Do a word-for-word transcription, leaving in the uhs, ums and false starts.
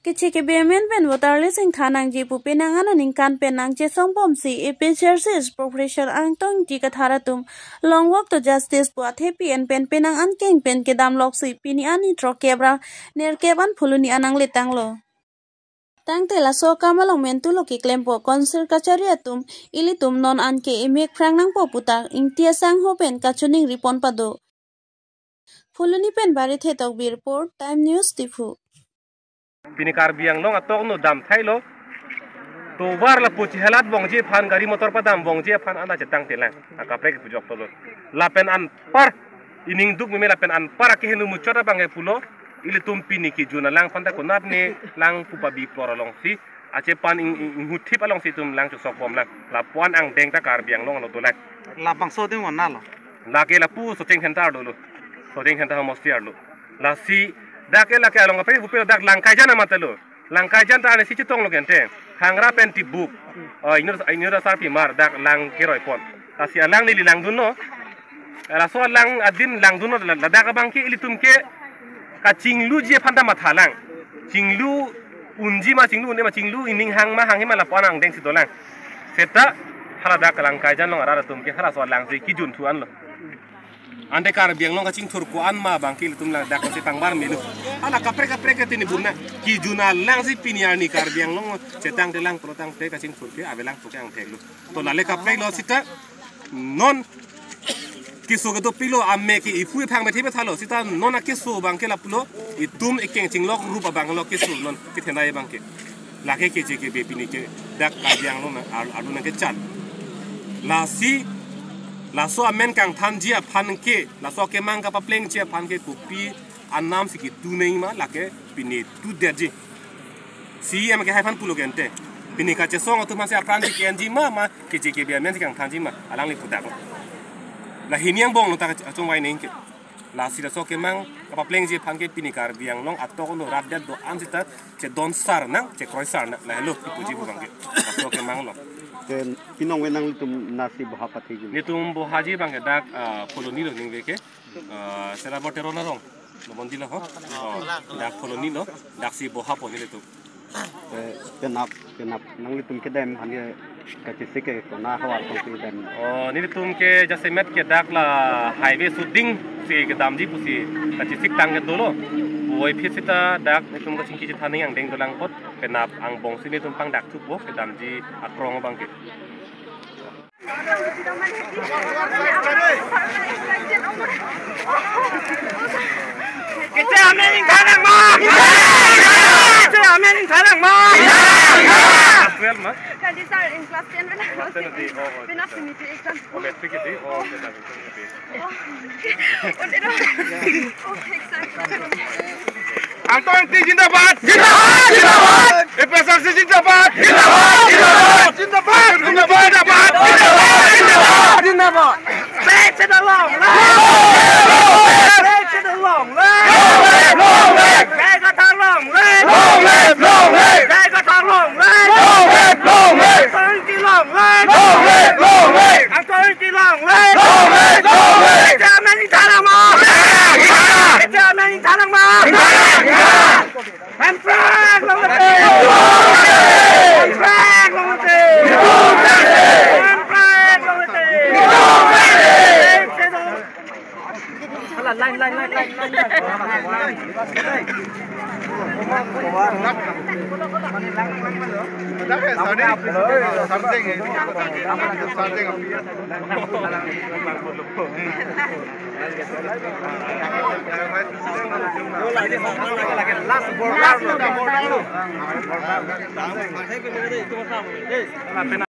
Keche kebe amen pen voter list ingthan nangji pu penang an aningkan pen nangchesong bomsi A P H L C spokesperson Angtong Ingti Kathar atum long walk to justice pu athepi en pen penang an keng pen kedam loksi pini arni throkkep ra nerkep an Phuloni an nangletanglo. Tangte laso akam along mentu lo keklempo Council kachari atum ilitum non an ke emek phrang nangpo puta Ingti asangho pen kachiningri pon pado. Phuloni pen Barithe Tokbi report, Time News Diphu. Pini Karbi Anglong atokno dam thailo. Tovar lapu chehalat bongji aphan, gari motor padam bongji aphan ana chetangtelang. Akaprek pujok tolo. Lapen anpar ining duk meme lapen anpar akehingno muchot abang ke pulo. Ilitum pini kejun alang aphanta konatne lang pu pabi plor alongsi, achepan ing, ing, inghuthip alongsi itum lang chosok bomlang. Lapuan angdeng ta Karbi Anglong alo dolang. Labangso adim wana lo. Lake lapu Socheng Center dolo. Socheng Center homosti arlo. Lasi dak ke lake along kaprek pupe dak Langkaijan amat lo. Langkaijan ta arnisi chetonglo kente. Hangra pen Tibuk. Oh, inur, inur asar pimar dak lang keroi pon. Lasi alang neli langdunno. Laso alang adin langdunno la-, ladak abang ke ilitum ke kachingluji aphanta mathalang. Chinglu unji ma, chinglu un-e ma, chinglu ining hang ma, hanghe ma lapuan angdengsi dolang. Seta haladak Langkaijan along arat atum ke halaso alangsi kejun thu anlo. Ante Karbi Anglong kachingthur ko-an ma abang ke ilitum ladak si pangbar menu. Hala kaprek kaprek ke tini bun na. Kejun alangsi pini arni Karbi Anglong chetangtelang pulo tangte kachingthur ke avelang puke angthek lo. To lale kaprek lo seta non keso kedopiklo, amek ke iphu iphang bethe bethalo seta non akeso abang ke lapulo, itum ekeng chinglok rup abang lo keso non kethenei abang ke. Lake keche kebe pini ke dak Karbi Anglong na ar-, arlo nangkechan. Lasi laso amen kangthanji aphan ke, laso kemang kapaplengji aphan ke kopi anamsi ketu nangji ma, lake pini tudetji. C E M ke hai aphan pulo kente. Pini kachesong atum aphansi apran si ke-enji ma, ma keche kebe amensi kangthanji ma, alangli pudak. La hini angbong lo ta kachongvai nangji ke. Lasi laso kemang kapaplengji aphan ke pini Karbi Anglong atokno rat det do-an seta chedon sar nang, chekroi sar nang. Lahelo kipuji pu abang ke. Laso kemang lo. Ke pinong ve nanglitum nasi boha pathiji? Netum bohaji abang ke dak, ah, Phuloni lo ningve ke. Ah, Sera Borteron arong. Lo mondi lo ho. Oh, dak Phuloni lo, daksi boha pon nelitum. Eh, penap, penap nanglitum kedam aphan ke kachesik ke kona havar tong kedam? Oh, nelitum ke jasemet ke dak la highway shooting si kedamji pusi kachesik tang ke dolo. Puvoiphit seta dak netum kachingki chethan nangji angdeng dolang apot, penap angbongsi netum pangdak thupo kedamji akrong abang ke. Keche amen ingthan nangma! Keche amen ingthan nangma! Class twelve ma? Kali sir, in class ten mana? Class ten di, oh, oh, penap acha. Sini di exam. Oh, matric di, oh, okay, okay, okay. Oh, exam. Angtong Ingti zindabad! Zindabad! Zindabad! A P H L C zindabad! Zindabad! Zindabad! Zindabad! Zindabad! Zindabad! Back to the long line! Back to the long line! Long live! Long live! Back to the long line! Long live! Long live! Back to the long line! Long live! Long live! Angtong Ingti long live! Long live! Long live! Angtong Ingti long live! Long live! Long live! Keche amen ingthan nangma! Keche amen ingthan nangma! Hemphrang longte! Hemphrang longte! Hemphrang longte! Line, line, line, line, line, line.